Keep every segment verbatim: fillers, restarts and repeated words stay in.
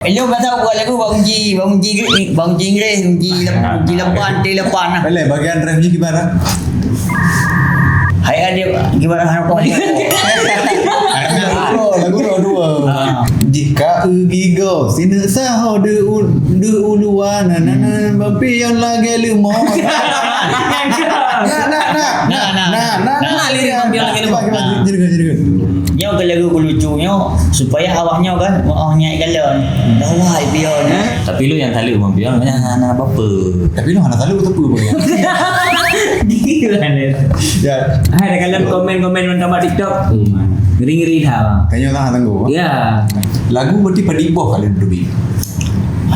Elok kata buat lagu bak uji, bak uji, bak uji Inggris, uji lep-, uji lepan, teh lepan lah. Boleh, bagian ref ni gimana? Hai adik, gimana hana kau? Lagu roh, lagu roh dua. Ah. Jika ugi go, sini saho de u-, de uluan, na, na, na, bapi yang lagi lima. Nah, nah, nah. Nah, nah. Nah, nah, nah. Nah, lirik Bang Pion lagi lima. Cuba, cuba, jadi, jadi, jadi. Nyoe ke lagu ku lucu nyoe, supaya awak nyoe kan, oh, nyai galon. Dah wai Pion. Tapi lu yang taluk Bang Pion, banyak hana apa-apa. Tapi lu hana taluk tu apa, Bang? Gila ni. Ya. Hai, dah kalian komen-komen dalam TikTok. Ngeri-ngeri dah, Bang. Tanya lah, tunggu. Ya. Lagu berarti padi boh kali lebih.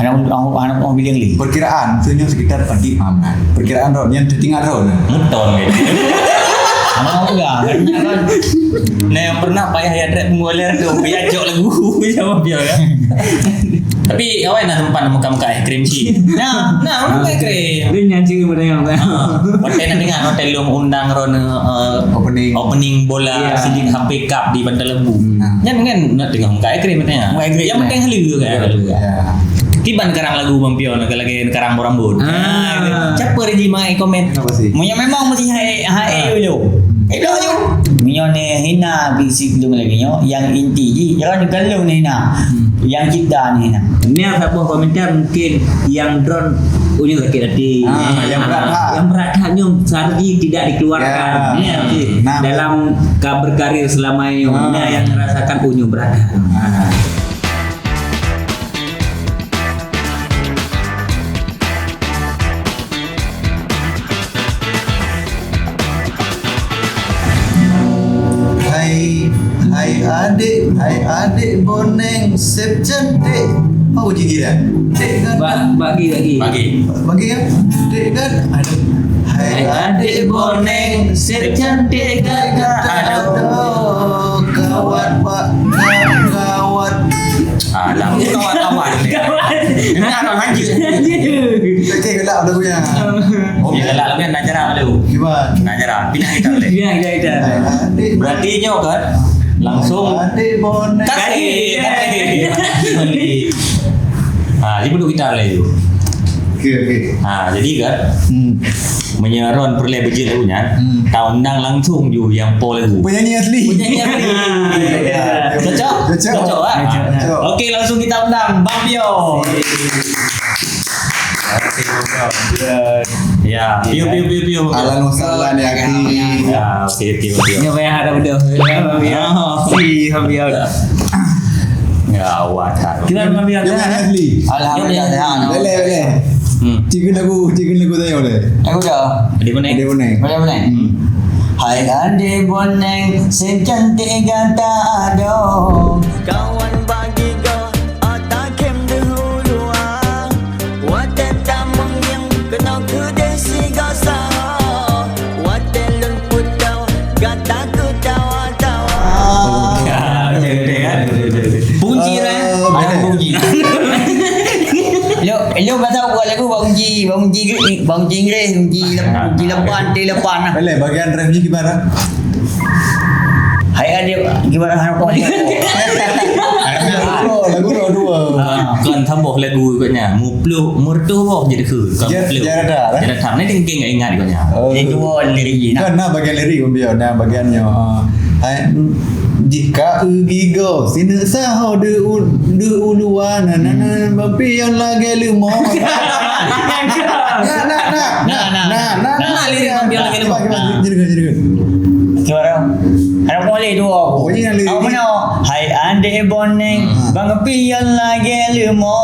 Anak, anak, anak orang bilang lagi. Perkiraan, tu nyoe sekitar padi maman. Perkiraan ron, yang tertinggal ron. Muton gitu. Anak orang pegang, kan? Nah, yang pernah payah ya track mula tu, payah cok lagu sama dia kan. Tapi awak nak tempat muka-muka es krim sih. Nah, nah, muka es krim. Dia nyanyi pada yang. Hotel nak dengar, hotel lu undang ron, eh, opening, opening bola, ya, Sidin H P Cup di Pantai Lembu. Hmm. Nyan kan nak tengok muka es krim katanya. Muka es krim. Yang penting halu kan. Ya. Kiban karang lagu Bang Pion, lagi-lagi karang borambot. Ah. Siapa Riji mai komen? Kenapa sih? Meunyo memang mesti hai, hai, ah, dulu. Hmm. Eh, dah, jom. Meunyo ni hina bisi belum lagi nyo, yang inti ji, jangan kalau ni hina. Hmm. Yang cipta ni hina. Ni ada sebuah komentar mungkin yang drone punya sakit hati. Ah, yang berat, ah, ha. Yang berat hak nyoe Sarji tidak dikeluarkan. Ya. Ni, nah, dalam ka-, berkarir selama ini, ah, nah, yang merasakan unyu berat. Ah. Hai, hai adik, hai adik boneng, sep cantik. Apa bunyi dia? Dek kan? Ba-, bagi, bagi. Bagi. Bagi ya? Dek kan? Aduh. Hai, hai adik boneng, sep cantik gagah. Aduh, kawat pak, kawat. Ah, lagu kawan-kawan ni. Kawan. Ini orang lanjut. Okey, gelak lagunya. Okey, gelak lagunya nak jarang dulu. Gimana? Nak jarang. Pindah kita boleh. Pindah kita, kita. Berarti nyoe kan langsung. Adik boneng. Kasih. Kasih. Ha, jadi duduk kita boleh tu. Okey, okey. Ha, jadi kan. Hmm. Meunyoe ron peureulèe beujeuet lagu nyan, hmm, taundang langsung ju nyang po lagu. Penyanyi asli. Penyanyi asli. Cocok? Cocok. Cocok, ah? Cocok. Okey, langsung kita undang Bang Pion. Ya, Pion, Pion, Pion, Pion. Ahlan wa sahlan, ya, akhi. Ya, okey, okey, okey. Nyoe payah ada beudôh. Ya, Bang Pion. Ah. Si, Bang Pion. Ya, awak tak. Kita Bang Pion. Dia mana asli? Alhamdulillah, sehat. Boleh, boleh. Hmm. Cikgu lagu, cikgu lagu saya boleh. Lagu dah. Adik Boneng. Adik Boneng. Boleh, boleh. Hmm. Hai adik Boneng, sing cantik gata adoe. Kawan bagi go, otak kem dahulu ah. Watèe tamong nyang keunoe keudeh sigoe saho. Watèe lôn peutoe, gata keutawa-tawa. Oh, ya, betul, betul, kan? Betul, betul, betul. Punji, eh? Eh, ada betul. Punji. Lo, lo kata buat lagu bak uji, bak uji, bak uji Inggris, uji lep-, uji lepan, teh lepan lah. Boleh, bagian ref ni gimana? Hai adik, gimana harapan? Lagu roh, lagu roh dua. Ah, kon tambah lagu kot nyan. Mupluh, murtuh boh jadi ke. Kon mupluh. Jarada, eh? Jarada. Ni tengking ingat kot nyan. Oh. Jadi dua lirik ni. Kan na bagian lirik, Bang Pion, na bagian nyo. Ah. Hai, jika ugi go, sini saho de u-, de uluan, na, na, na, bapi yang lagi limo. Nah, nah, nah. Nah, nah. Nah, nah, nah, lirik Bang Pion lagi limo. Cuba, cuba, cuba, cuba. Cuba dong. Ada boleh dua. Pokoknya yang lirik. Awak mana? Hai adik Boneng, hmm, Bang Pion lagi limo.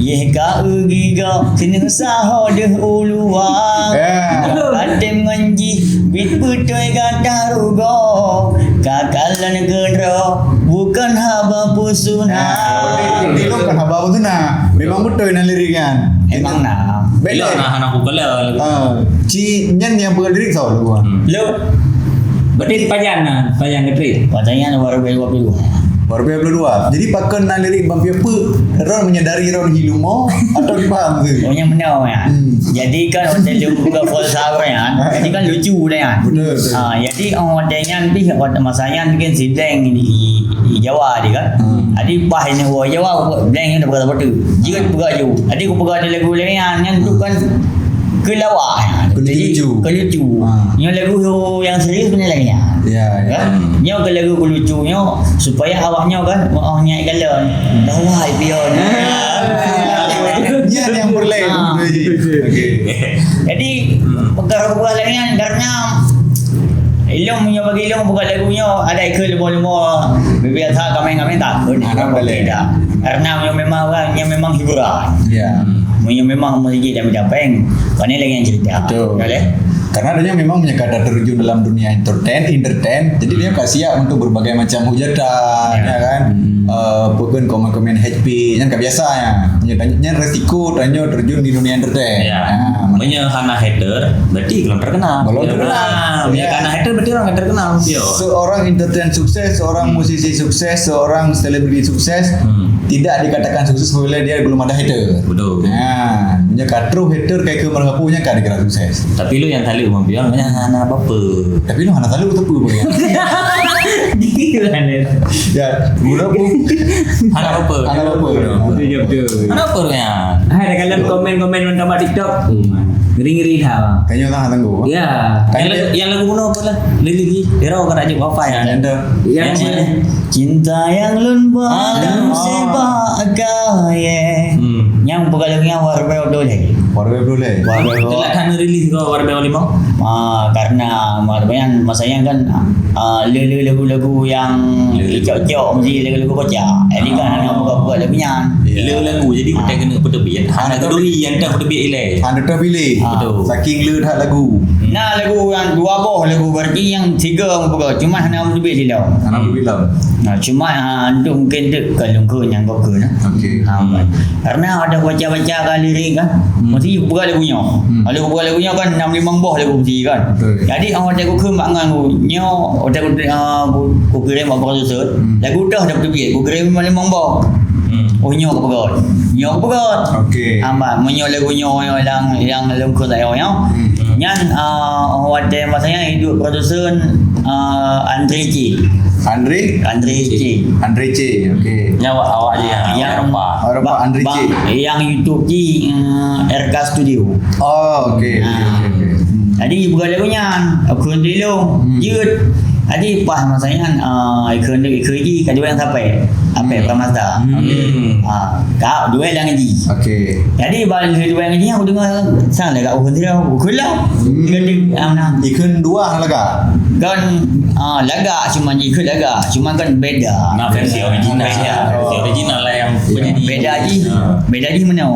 Yeh ka ugi go, sini saho deh uluan. Ya. Atem ngon jih, bit beutôi gata rugoe. Ka kalon keudroe, bukan haba pusuna. Ya, ini bukan haba pusuna. Memang beutôi na lirik kan? Emang na. Beda. Elok na hana aku kala. Ah, ci nyan yang bukan lirik salah lagu. Hmm. Lo. Berarti pajan na, pajan ke trip? Pajannya baru dua puluh dua. Baru dua puluh dua. Jadi pakon na lirik Bang Pion pun, ron menyadari ron hilumo atau dipaham tu? Oh, yang benar ya. Hmm. Jadi kan hotel lu buka falsa kan. Jadi kan lucu dah ya. Betul, betul. Ah, jadi orang hotel nyan pih, masa nyan mungkin sidang di, di Jawa dia kan. Hmm. Jadi pas ini woe jawab, blank nyoe peugah sabotu. Jeuet peugah ju. Jadi ku peugah di lagu lain nyan, nyan tu kan keulawak. Jadi, keulucu. Keulucu. Ha. Nyoe lagu yang serius beuna lagèe nyan. Ya, ya. Kan? Nyoe ke lagu keulucu nyoe supaya awak nyoe kan, oh, nyak galon. Lawak pion. Ya. Nyan yang perlu. Ha. Okey. Jadi, peugah-peugah lagèe nyan karena ilôn meunyoe bagi ilôn buka lagu nyoe ada ikheun leumo-leumo, biasa kameng-kameng takheun. Ada boleh. Tidak. Karena nyoe memang orang, nyoe memang hiburan. Ya. Meunyoe memang musik dan bidang peng, pane lagi yang cerita. Betul. Boleh? Karena adanya memang meunyoe ka terjun dalam dunia entertain, entertain, jadi dia ka siap untuk berbagai macam hujatan, ya kan? Hmm. Eh, bukan komen-komen H P, yang ka biasa ya. Nyan, nyan resiko tanyoe terjun di dunia entertain. Ya. Ah, meunyoe hana hater, berarti belum terkenal. Belum terkenal. Ah, meunyoe hana hater, berarti orang terkenal. Yo. Seorang entertain sukses, seorang musisi sukses, seorang selebriti sukses, hmm, tidak dikatakan sukses apabila dia belum ada hater. Betul. Nah, meunyoe ka troh hater kai ke merhapunya ka dikira sukses. Tapi lu yang salut Bang Pion, hana apa-apa. Tapi lu hana salut tu apa, Bang? Gila ni. Ya, guna pun. Hana apa-apa. Hana apa-apa. Betul je, betul. Hana apa-apa kan? Hai, dah kalau komen-komen nonton bak TikTok. Hmm. Ngeri-ngeri dah, Bang. Kayaknya lah tunggu. Ya. Yang lagu, yang lagu mana apa lah? Lili. Kira orang nak cek wifi ya. Yang mana? Cinta yang lôn ba sebagai. Hmm. Nyang peugah lagu nyan Warbe Abdul. Warbe Abdul. Warbe Abdul. Telat hana rilis ke Warbe Abdul? Ah, karena Warbe nyan masa nyan kan, ah, le-le lagu-lagu yang icok-cok mesti lagu-lagu kocak. Jadi kan hana buka-buka lagu nyan. Ya. Le lagu jadi utai kena peuteubiet. Hana keduri yang tak peuteubiet ilai. Hana tak pilih. Ah. Betul. Saking le that lagu. Nah, lagu yang dua boh lagu berarti yang tiga buka. Cuma hana peuteubiet silap. Hana peuteubiet silap. Nah, cuma, ah, tu mungkin tu kalau ke yang kau ke nah. Okey. Ha, kan. Karena ada baca-baca kan lirik kan. Hmm. Mesti buka lagu nyoe. Hmm. Kalau buka lagu nyoe kan enam limong boh lagu mesti kan. Betul. Jadi orang ada ku ke mak ngan ku nyoe, ada ku, ah, ku, ku kirim apa tu set. Hmm. Lagu dah dah terbit, ku kirim enam limong boh. Hmm. Oh nyoe ke peugah. Nyoe ke peugah. Okey. Amat meunyoe lagu nyoe yang yang lengkot tak nyoe. Hmm. Nyan, ah, orang ada masa nyan hidup produsen, ah, Andre C. Andre? Andre C. Andre C, okey. Nyawa awak je, ah, yang Eropa. Eropa, Andre C. Bang, yang YouTube di, eh, R K Studio. Oh, okey, okey, ah, okey, okey. Hmm. Jadi, bukan lagu nyan. Aku nanti lu. Hmm. Jut. Jadi, pas masa nyan, ah, ikut, ikut lagi, kat dua yang sampai. Sampai, hmm, Pramasta. Hmm. Okey. Ah, kau dua yang lagi. Okey. Jadi, bang, dua yang lagi, aku dengar, sang dah kat Ukhun Tirau. Ukhun lah. Hmm. Dia kata, ah, nah. Ikut dua lagak? Kan, ah, lagak, cuma ikut lagak. Cuma kan beda. Nah, versi original. Beda. Versi original lah yang penyanyi. Beda ji. Ha. Beda ji mana?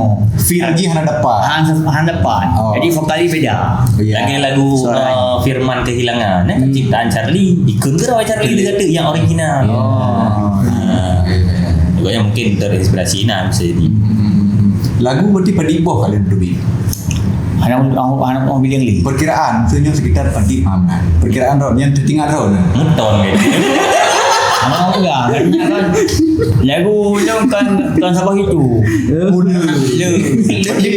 Feel ji hana dapat. Han, han dapat. Oh. Jadi vokal ji beda. Ya. Lagi lagu, suara, uh, Firman Kehilangan, eh, hmm, ciptaan Charlie. Ikut ke rawai Charlie dia kata yang original. Oh. Ha. Okey, okey. Pokoknya mungkin terinspirasi Inan bisa jadi. Hmm. Lagu berarti padum boh kali tu, Bi? Anak, anak, anak orang bilang lagi. Perkiraan, senyum sekitar padum, ah, nah. Perkiraan Ron, yang tertinggal Ron. Muton ke? Anak orang bilang, kan? Lagu tu kan, kan siapa itu? Muda. Le.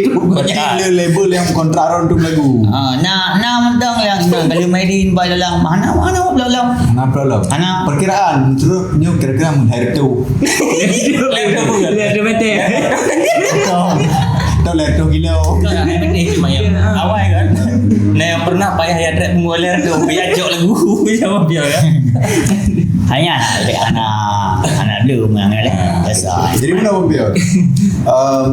Berarti le label yang kontrak Ron tu lagu. Ah, nah, nah, mentang yang, nah, kalau main di dalam, mana, mana dalam? Hana problem. Hana. Perkiraan, terus nyoe kira-kira mun hai retu. Leh tu betul. Betul. Betul, leh tu gila. Bukan, hai betul cuma yang awai kan. Nah, yang pernah payah ya trek penggoler tu, biar cok lagu sama dia kan. Hanya anak, anak belum yang ada. Ah. Biasa. Jadi mana Bang Pion? Em,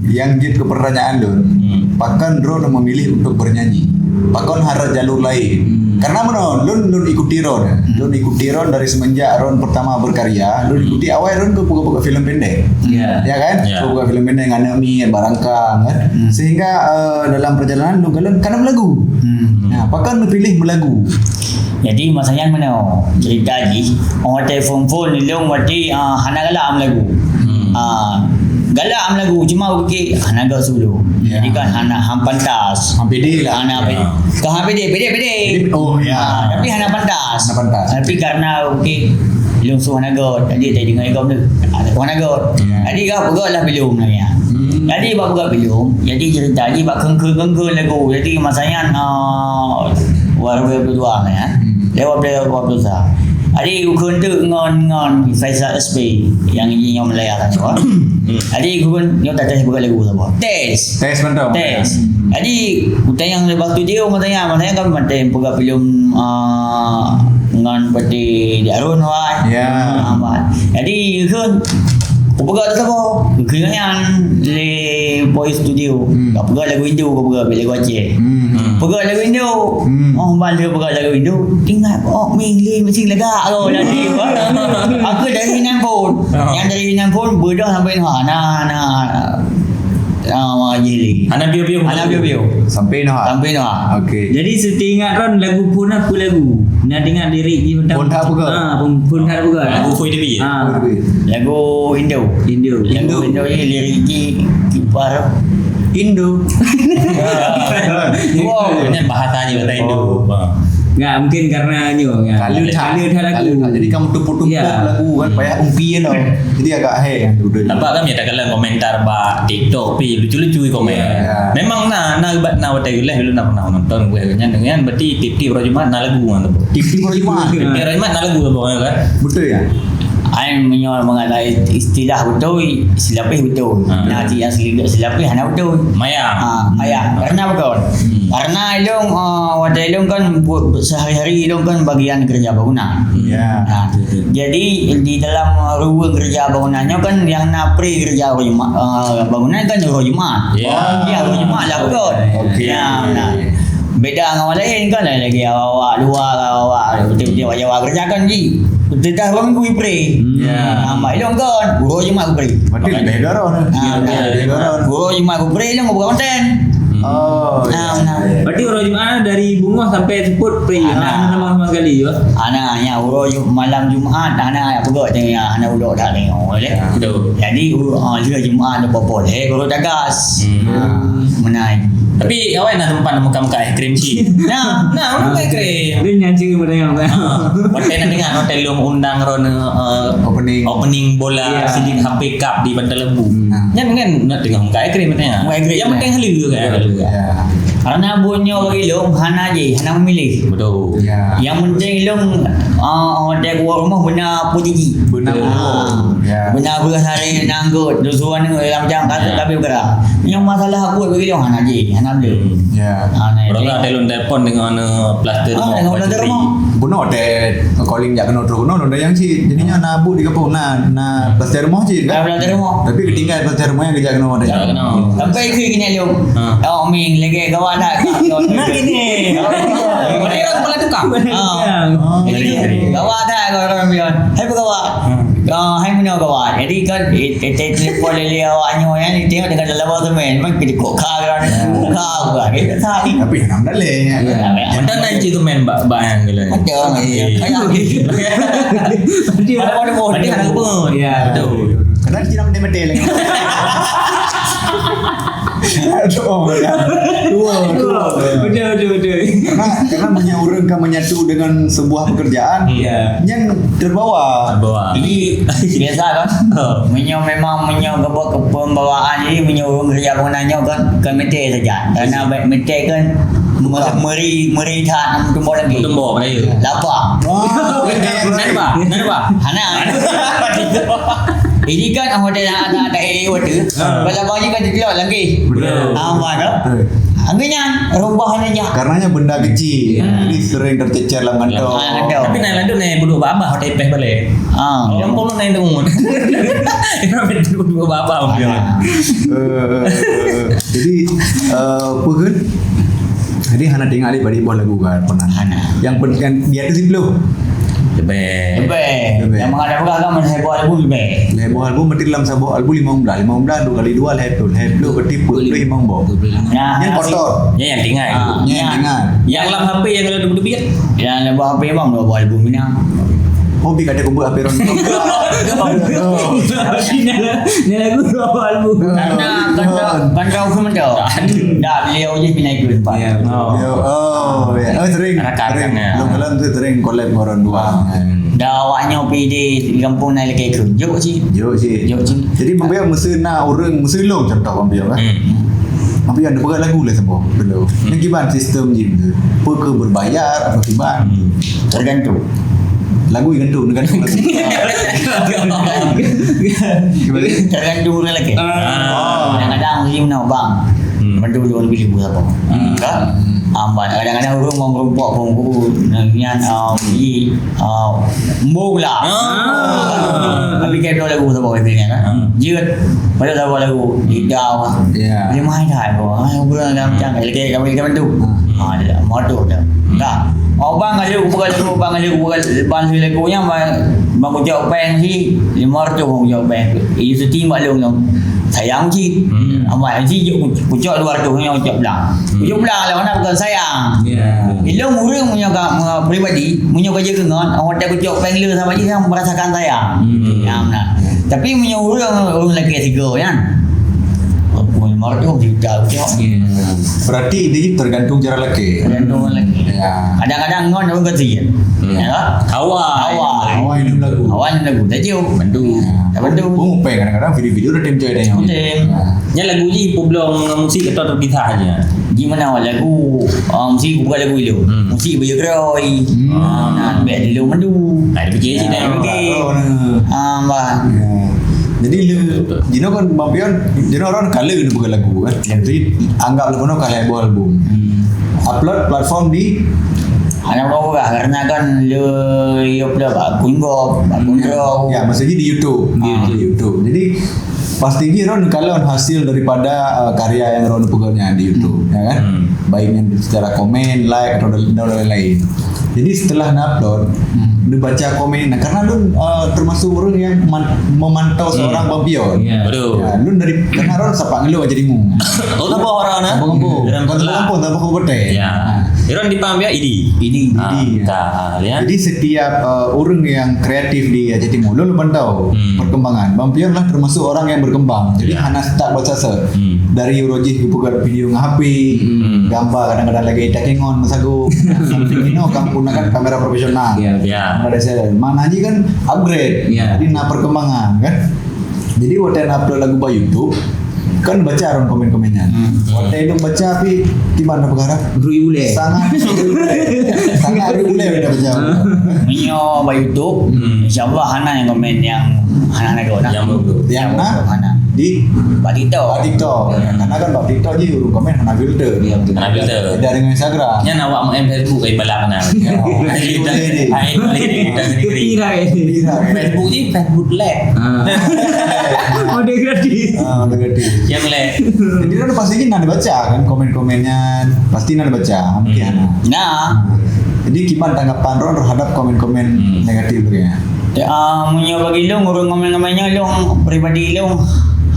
yang jeuet ke pertanyaan lôn, hmm, pakon droeneuh memilih untuk bernyanyi? Pakon harap jalur lain? Hmm. Karena meunoe, lôn, lôn ikuti Ron. Hmm. Lôn ikuti Ron dari semenjak Ron pertama berkarya, lôn, hmm, ikuti awai Ron ke buka-buka filem pendek. Ya. Ya kan? Ya. Buka filem pendek dengan Aneuk Miet, Barangkang kan. Hmm. Sehingga, eh, dalam perjalanan lôn, lôn kana meulagu. Hmm. Nah, pakon pilih meulagu? Jadi masa nyan meunoe cerita jih, oh watèe phôn-phôn lôn watèe, ah, hana galak meulagu. Hmm. Ah, galak meulagu cuma bukit hana gak sulu. Ya. Jadi kan hana, han pantas. Han pede lah. Hana pede. Ya. Kan han pede, pede, pede. Pede, oh, ya. Ah, tapi hana pantas. Hana pantas. Tapi karena bukit lôn su hana got, jadi tadi dengar gom tu. Ah, hana got. Ya. Jadi gak peugah lah belum lah ya. Hmm. Jadi bak peugah belum, jadi cerita jih bak keungkeun-keungkeun lagu. Jadi masa nyan, ah, dua ribu dua puluh dua lah ya. Hmm. Lewat dua ribu dua puluh satu. Jadi, ukheun tu ngon, ngon Faisal S P nyang nyoe Malaya kan, apa? Jadi, ukheun nyoe tes peugah lagu saboh. Tes. Tes mantap. Tes. Jadi, utanyong lepas studio, matanya, matanya kan matanya peugah filem, ah, ngon peti di Arun, wah. Ya. Ah, wah. Jadi, ukheun, kupeugah tu saboh. Ukheun nyan le Boy Studio. Hmm. Kupeugah lagu Indo, kupeugah lagu Aceh. Hmm. Peugah lagu Indo. Hmm. Oh, ban lheueh peugah lagu Indo. Ingat, oh, ming le mesti lagak kau nanti. Aku dari Inan pun. Oh. Yang dari Inan pun bedah sampai nah, nah, nah. Ah, wah, jadi. Hana biu-biu. Hana biu-biu. Sampai nah. Sampai nah. Okey. Jadi, seuti ingat Ron lagu phon apa lagu? Nah, dengar lirik di mentang. Phon tak peugah. Ah, phon, phon tak peugah. Lagu Boy Debi. Ah. Boy Debi. Lagu Indo. Indo. Lagu Indo ni lirik di Kipar. Indo. Wow. Ini bahasa je bahasa Indo. Oh. Ha. Enggak, mungkin karena nyo, ya. Kalau tak, kalau tak. Jadi kamu tumpuk-tumpuk lagu kan, payah umpi je tau. Jadi agak heh kan, betul. Nampak kan, ya, tak kala komentar bak TikTok, pi lucu-lucu komen. Ya. Memang na, na ubat na watai gulai, dulu na pernah nonton gue kan, dengan berarti tip-tip Rajuman na lagu kan tu. Tip-tip Rajuman. Tip-tip Rajuman na lagu kan, kan? Betul ya? Ai meunyoe mengenai istilah beutôi, silapeh beutôi. Ha. Nah, cik yang silapeh hana beutôi. Mayang. Ha, mayang. Karena beutôi. Hmm. Karena ilong, uh, watèe ilong kan buat sehari-hari ilong kan bagian kerja bangunan. Ya. Ha. Jadi di dalam ruang kerja bangunan nyoe kan yang na pre kerja rumah, uh, bangunan kan uroe Jumat. Ya. Yang uroe Jumat lah beutôi. Okey. Ya, nah. Beda ngon orang lain kan, lagi awak-awak luar, awak-awak betul-betul awak Jawa kerja kan ji. Betul dah dua minggu ipre. Hmm. Ya. Nampak ilong kan, uroe Jumat ipre. Berarti lebih dara ni. Ah, lebih dara. Uroe Jumat ipre ilong buka konten. Oh. Ah, benar. Berarti uroe Jumat dari bungoh sampai seupôt pre. Ana. Ah, sama-sama sekali ya. Ana, ya, uroe Ju-, malam Jumat, ana, ya, peugah tengah, ana ulok dah tengok, boleh? Ya. Betul. Jadi, u-, ah, dia Jumat ada popol, eh, baru tagas. Hmm. Ah, menai. Tapi awai na sempat muka-muka es krim cit. Nah, nah, muka es krim. Dia nyan ciri pada yang. Ah, hotel nak dengar hotel lom undang rona, eh, opening, opening bola, ya, Sidin H P Cup di Pantai Lembu. Hmm. Nyan kan nak tengok muka es krim tengah. Muka es krim. Yang penting halu kan. Ya. Karena buat nyoe bagi lom hana je, hana memilih. Betul. Ya. Yang penting lom, ah, hotel keluar rumah benar puji. Benar. Ah. Ya. Benar beureuh hari nanggut, dusuan ni dalam jam kata, ya, tapi bergerak. Yang masalah aku bagi dia hana ji, hana boleh. Hmm. Ya. Ha, nah, berarti jadi telefon dengan, eh, plaster rumah. Ah, dengan plaster rumah. Bunoe teh calling jak keunoe trok keunoe, nyoe yang cit. Jadi nyoe na bu di kampung, na, na plaster rumah cit, kan? Na plaster rumah. Tapi ketinggal plaster rumah yang kejak keunoe teh. Jak keunoe. Sampai ke kini lu. Ha. Oh, ming, lagi gawat dah. Nah, gini. Mereka kepala tukang. Ah. Oh, jadi, jadi. Gawat dah kalau orang bilang. Hai, gawat. Hmm. Ah, hai, mana gawat. Jadi kan, eh, eh, eh, telepon lele awak nyoe, ya, ni tengok dengan dalam apartemen. Memang kita kok kah, kan? Ya. Kok kah, bukan? Kita tak. Tapi yang dalam, ya. Ya. Macam mana cik tu main bak, bak yang gila? Macam, iya. Kayak gitu. Dia ada pun. Ada pun. Ya. Betul. Kadang cik nak mati-mati lagi. Aduh, ya. Dua, dua. Betul, betul, betul. Karena, karena meunyoe ureueng ka menyatu dengan sebuah pekerjaan, hmm, ya, nyan terbawa. Terbawa. Jadi, biasa kan? Oh. Meunyoe memang, meunyoe geuba keu pembawaan, jadi meunyoe ureueng kerja bangunan nyoe kan, kan mete saja. Karena baik mete kan, meri, meri that, meutumbok lagi. Meutumbok lagi. Lapang. Wah, nampak? Nampak? Hana. Ini kan, oh, dia ada, ada air water. Ha. Kalau baju kan dia lagi. Betul. Aman, tu. Betul. Angin nyan, rubah ni je. Karenanya benda kecil. Hmm. Jadi sering tercecer dalam kantong. Ah, kantong. Tapi nak lanjut ni, buduk babah, hotel peh balik. Ah. Orang pun naik tu. Buduk babah, mungkin. Ah. Eh, eh, eh, eh. Jadi, eh, apa kan? Jadi, hana tengok adik balik buah lagu kan, pernah. Hana. Yang penting, di atas sepuluh. Lebih. Lebih. Lebih. Yang menghadap orang kan, heboh lagu lebih. Heboh lagu, mesti dalam saboh album lima belas. Lima belas, dua kali dua, lima puluh. Lima puluh, berarti dua puluh lima boh. Nah, yang kotor. Ya, yang ringan. Ah, yang ringan. Yang lam H P yang ada dua puluh lebih kan? Yang lam H P memang dua buah album ni. Oh, bi kata kumpul H P Ron. Ni lagu dua buah album. Karena, karena, karena aku macam. Dah, beliau je pinai ikut, Pak. Ya, betul. Oh. Ya, oh, ya. Oh, sering. Rakan-rakan, sering. Ya. Belum, belum tu sering collab dengan orang dua. Hmm. Dah awaknya pergi di, di kampung naik lagi ikut. Jok cik. Jok cik. Jok cik. Jadi, membayar mesti nak orang, mesti long contoh orang biar, kan? Hmm. Tapi ada berat lagu lah semua. Belum. Hmm. Ni kiban sistem je. Apa ke berbayar, apa kiban? Hmm. Tergantung. Lagu gantung, gantung lagu. Tergantung ureueng lakèe. Ah. Kadang-kadang ureueng meunoe bang. Hmm. Bantu ulôn beli buah apa? Hmm. Kan? Ah, kadang-kadang ureueng mau merumpok pun guru nyan, ah, beli, ah, embung lah. Ah. Tapi kayak dua lagu sama katanya kan. Hmm. Jeuet. Pada tahu lagu di dawa. Ya. Dia main dah. Ah, ureueng dah macam lagi kami kami tu. Hmm. Ah, dia mau tu dah. Dah. Oh, bang, kalau bukan lagu, bang, kalau bukan bang, lagu nya, bang, bang, kucok peng si, lima ratus bang, kucok peng. Iya, seti mak long long. Sayang cit. Hmm. Amat cit, juk kucok dua ratus nyoe, kucok blang. Hmm. Kucok blang lah, mana bukan sayang. Ya. Ilong ureueng punya ka, pribadi, punya kerja dengan, orang tak kucok peng le sama je, yang merasakan sayang. Hmm. Ya, benar. Tapi punya ureueng, ureueng lagi tiga kan. Pun lima ratus juta kucok. Ya. Berarti dia tergantung cara laki. Tergantung laki. Ya. Kadang-kadang ngon orang kecil. Hmm. Ya. Awal. Awal. Awal yang lagu. Awal yang lagu. Tak jauh. Bantu. Ya. Tak bantu. Pun upaya kadang-kadang video-video dah tim cewek dah yang. Tim. Ya. Nya lagu ji peubloe ngon musik atau terpisah aja? Ji mana awak lagu, ah, musik bukan lagu ilong. Hmm. Musik baju keroi. Hmm. Ah, nah, bek ilong mandu. Nah, dia fikir cit dah. Okey. Ah, bah. Ya. Jadi lu, betul, betul. Jino kan Bang Pion, jino orang kala ni bukan lagu kan. Ya. Jadi anggap lagu no kalau buat album. Hmm. Upload platform di Hana berapa lah, karena kan le, yo pula bak akun gop, akun, hmm, draw. Ya, maksudnya di YouTube. Di, ah, YouTube. Di YouTube. Jadi pasti ji ron kalon hasil daripada, uh, karya yang ron peugah nyan di YouTube, hmm, ya kan? Hmm. Baik yang secara komen, like atau dan, dan lain-lain. Jadi setelah na-upload, hmm, dibaca komen, nah, karena lu, uh, termasuk orang yang man-, memantau, hmm, seorang Bang Pion. Ya. Betul. Ya, lu dari, karena ron sapak ngeluh jadi mu. Oh, saboh orang na? Saboh kampung. Dalam kampung, saboh kabupaten. Ya. Nah. Iron dipaham ya, Idi. Idi. Ah, Idi, ya. Ka, ah, ya. Jadi setiap, uh, orang yang kreatif di Aceh Timur, lu, lu pantau, hmm, perkembangan. Bang Pion lah termasuk orang yang berkembang. Jadi, ya, hana stuck bahasa se. Hmm. Dari urujih buka video ngon H P, hmm, gambar kadang-kadang lagi tak kengon masago. Sampai kini kamu gunakan kamera profesional. Ya. Ya. Mana ji kan upgrade. Ya. Jadi na perkembangan kan. Jadi watèe na upload lagu bak YouTube, kan baca ron komen-komennya. Hmm. Watèe itu baca tapi di mana perkara? Rui ulèe. Sangat rui ulèe. Sangat rui ulèe udah baca. Meunyoe bak YouTube, hmm, insya Allah hana nyang komen nyang hana-hana guna. Yang bagus. Yang na? Hana. Di? Bak TikTok. Bak TikTok. Hmm. Karena kan bak TikTok ji ureueng komen hana filter. Ya, betul. Hana filter. Beda dengan Instagram. Nyan awak main Facebook kayak balak na. Ya. Hai, boleh deh. Hai, boleh deh. Kita sendiri. Tepi dah, eh. Tepi dah. Facebook ni Facebook Lab. Ah. Order gratis. Ah, order gratis. Yang Lab. Jadi, ron pasti kan na baca kan komen-komennya, pasti na baca. Mungkin, hmm, na. Nah. Jadi, kiban tanggapan ron terhadap komen-komen, hmm, negatif tu ya? Ya, ah, meunyoe bagi lôn, ureueng komen-komen nyoe lôn, pribadi lôn,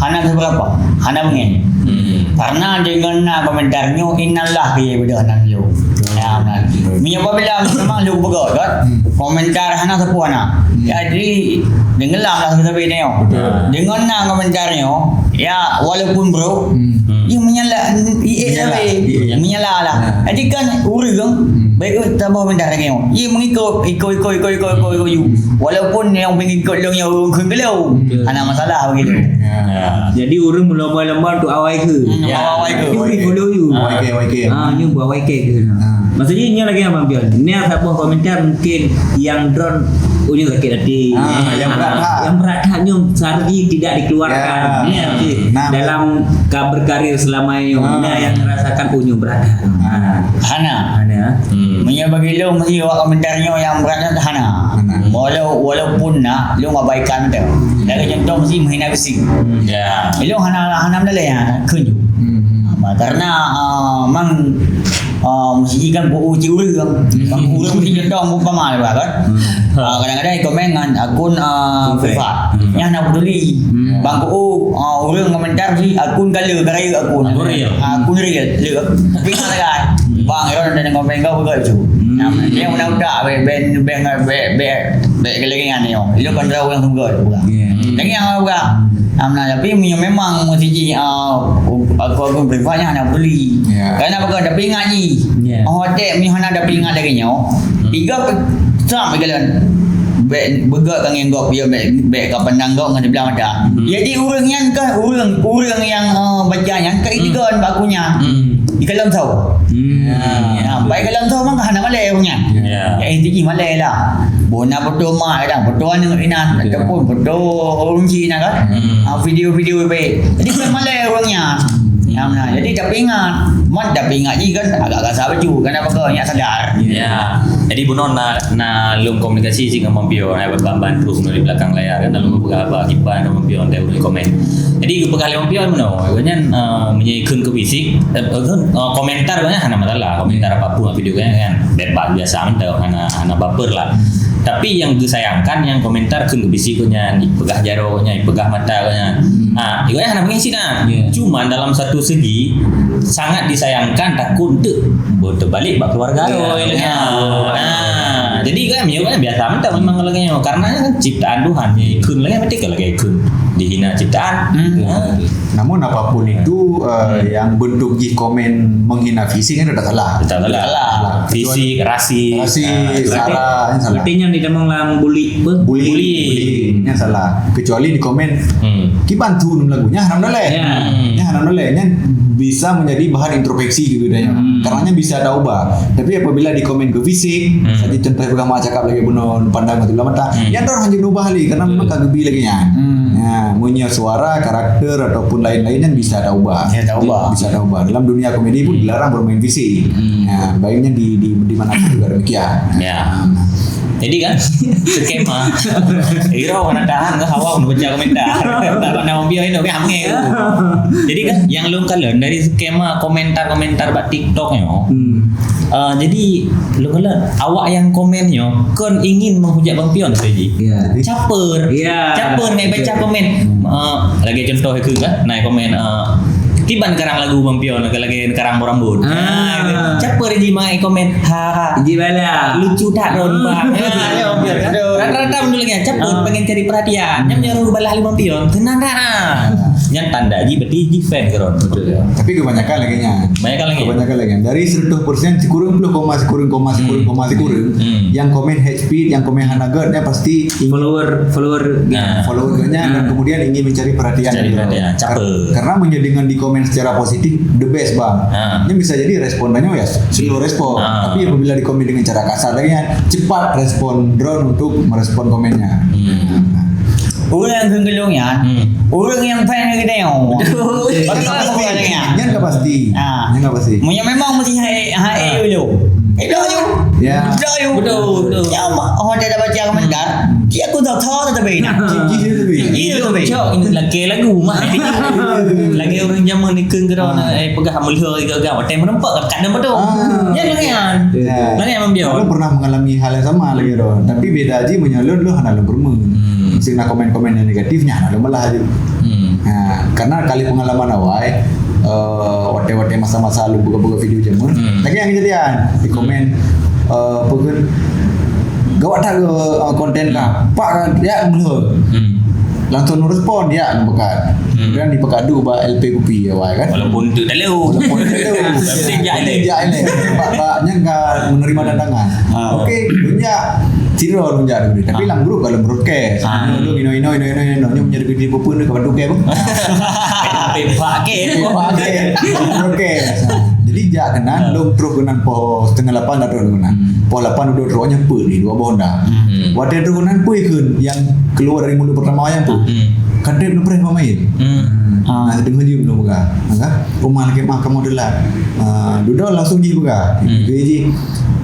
hana seberapa, hana beungéh. Hmm. Karena deungon na komentar nyoe, innalillah keu ibadah nan lôn. Ya, benar. Meunyoe apabila memang lôn peugah, kan? Hmm. Komentar hana sapeue na. Hmm. Jadi, deungon lam lah sabe-sabe nyoe. Betul. Deungon na komentar nyoe, ya, walaupun buruk, hmm, hmm, ya, menyala, i-, eh, menyala, sabe. Iya. Menyala lah. Nah. Jadi kan ureueng, hmm, baik, eh, tambah komentar lagi nyoe. Ya, mengikut, ikut, ikut, ikut, ikut, ikut, ikut, you. Hmm. Walaupun yang pengikut lôn nyoe ureueng kheun keu lôn, hmm, hana masalah begitu. Ya. Ya. Jadi ureueng meulomba-lomba untuk awai ke? Hmm, ya, awai ke. You follow you. Awai ke, awai ke. Ah, you buat awai ke ke. Ah. Maksudnya, nyoe lagi Abang Pion. Ni saboh komentar mungkin yang drone, oh, nyoe sakit hati. Ah, yang berat, ah, ha. Yang berat hati nyoe sargi tidak dikeluarkan. Ya. Ni, nah, dalam ka-, berkarir selama ini, ah, nah, yang ngerasakan, oh, nyoe berat. Ah. Hana. Hana. Hmm. Meunyoe bagi lôn, mesti awak komentar nyoe yang berat hana. Hana. Walau, walaupun na, lôn abaikan tu. Lagèe contoh, mesti menghina bisi. Hmm. Ya. Lôn hana, hana meudaleh, ya, kheun ju. Hmm. Karena, ah, mang Ah, mesti kan buku cik ureueng. Hmm. Bang ureueng mesti contoh umpama lah kan. Hmm. Ah, kadang-kadang komen ngan akun, ah, akun fake. Fake. Hmm. Nyan hana peduli. Hmm. Bang ku, ah, ureueng komentar si akun kala, karaya akun. Akun real. Ah, akun real. Le. Tapi mana kan? Hmm. Bang, orang ada komen kau buka tu. Hmm. Nah, dia mana udah, ben, ben, ben, ben, ben, lagi ngan ni, oh. Dia kan orang yang tunggal, bukan. Yeah. Lagi yang orang. Nah, tapi memang mesti, ah, aku, aku privatnya hana peduli. Ya. Karena apa kau tapi ingat ji. Ya. Oh, tek punya hana tapi ingat lagi nyoe. Hmm. Iga pe-, sam iga lan. Bek, begak ka ngieng gop, ya, bek, bek ka pandang gop ngan di belah mata. Hmm. Jadi ureueng nyan ka, ureueng, ureueng yang, eh, baca nyan ka, hmm, itigon bak aku nyan. Hmm. Di kalam tau. Hmm. Ya. Ya, baik kalam tau mah hana malèe ureueng nyan. Ya. Ya, inti ji malèe lah. Bona foto mak kadang, foto aneuk inan, betul, ataupun foto ureueng cina kan. Hmm. Ah, video-video baik. Jadi, bukan malèe ureueng nyan. Hmm. Nah, jadi tapi ingat, man tapi ingat ji kan agak-agak salah baju, kan apa kau yang sadar. Ya. Jadi bunoe na na lôn komunikasi cit ngon Bang Pion, eh, bak ban trok di belakang layar kan, lalu beberapa akibat ngon Bang Pion dari ureueng komen. Jadi peugah lé Bang Pion bunoe, nyan, eh, meunyoe ikheun keu fisik, eh, eh, komentar banyak hana masalah, komentar apapun video kan, kan bebas biasa mantap, hana hana baper lah. Tapi yang disayangkan yang komentar kheun keu fisik keu nyan, ipeugah jaroe keu nyan, ipeugah mata keu nyan. Ah, igoe hana mengisi nah. Ya. Cuma dalam satu segi sangat disayangkan takut untuk terbalik bak keluarga. Ya. Nah, jadi kan ya kan biasa mantap memang lagèe nyoe karena kan ciptaan Tuhan ya ikheun lagèe mati kan lagèe ikheun dihina ciptaan. Hmm. Nah. Namun apapun itu uh, yang bentuk jih komen menghina fisik kan tak salah. Tak salah. Fisik, rasi. Rasi, ah, sara, yang salah. Berarti nyan ditamong lam bully apa? Bully. Bully. Bully. Yang salah. Kecuali di komen, hmm, kiban tu lagunya haram daleh. Ya. Hmm. Yang haram daleh. Yang bisa menjadi bahan introspeksi gitu deh. Hmm. Karena bisa ada ubah. Tapi apabila di komen ke fisik, hmm, saja contoh agama cakap lagi bunuh pandang mata, hmm, yang orang hanya ubah lagi karena memang kagebi lagi ya. Hmm. Ya, punya suara, karakter ataupun lain-lain yang bisa ada ubah. Ya, ada ubah. Bisa ada ubah. Dalam dunia komedi pun dilarang bermain fisik. Hmm. Ya, baiknya di di di mana pun juga demikian. Ya. Jadi kan skema. Iro mana tahan ke hawa nak baca komentar. Tak pernah mampu itu kan hamil. Jadi kan yang lôn kalon dari skema komentar-komentar bak TikTok nyo. Hmm. Uh, jadi lôn kalon awak yang komen nyo kon ingin menghujat Bang Pion saja. Ya. Caper. Ya. Caper ngai baca komen. Hmm. Uh, lagi contoh ke kan, naik komen uh, kiban karang lagu Bang Pion lagi karang berambut. Ah. Caper ji mangai komen. Ha ha. Ji bala. Lucu tak ron bang. Ya, ya, ya. Rata-rata menurut lagi caper pengen cari perhatian. Yang menyuruh balas lima pion. Tenang dah. Yang tanda ji berarti ji fan ke ron. Betul. Tapi kebanyakan lagi nya. Banyak lagi. Kebanyakan lagi. Dari seratus persen sekurang puluh koma sekurang koma sekurang koma sekurang. Hmm. Yang komen hate speech, yang komen hana gerd nya pasti follower follower follower nya dan kemudian ingin mencari perhatian. Cari perhatian. Caper. Karena menyedingan di komen secara positif the best bang. Ha. Ini bisa jadi responnya ya slow respon. Ha. Tapi apabila di komen dengan cara kasar lagi kan cepat respon drone untuk merespon komennya. Hmm. Orang yang gengelong ya, hmm, orang yang fan kita yang. Betul. Betul. Yang tak pasti. Ha. Yang tak pasti. Punya memang mesti hai hai dulu. Itu aja. Ya. Itu aja. Betul, betul. Ya, oh dia dah baca komentar. Dia aku tak tahu tetapi. Iya, betul. Cok, ini lagi lagu mak. Lagi orang zaman ni keng kena eh pegang melihat juga gam. Hotel menempat kat nama tu. Ah. Ya, lagian. Ya. Lagian membiar. Aku pernah mengalami hal yang sama lagi tu. Tapi beda aja menyalur lu hana lu bermun. Hmm. Sehingga komen-komen yang negatifnya hana lu malah aja. Hmm. Ha, karena kali pengalaman awai eh watèe-watèe masa-masa lu buka-buka video zaman. Hmm. Lagi yang kejadian di komen eh apa kan gawat tak ke uh, konten kah? Pak kan ya belum. Hmm. Langsung respon ya bukan. Hmm. Kemudian di pekadu ba L P Kupi ya wai kan. Walaupun tu tak leu. Walaupun tak leu. Tapi dia ni. Dia ni. Pak pak nya enggak menerima tantangan. Ah. Okey, dunia tiro dunia dulu. Tapi dalam grup kalau broadcast. Ah. Ino ino ino ino ino ino punya dulu pun ke batu ke apa? Pepak ke. Pepak ke. Broadcast. Jadi jak kenan dong terus kenan poh setengah lapan dah terus kenan. Poh lapan udah terus nya pun ni dua boh dah. Hmm. Watèe terus kenan pun ikut yang keluar dari mulut pertama yang tu. Hmm. Kadang lu pernah pemain. Hmm. Ah, dengar je belum buka. Maka rumah lagi mah kamu adalah. Ah, duda langsung ji buka. Hmm. Jadi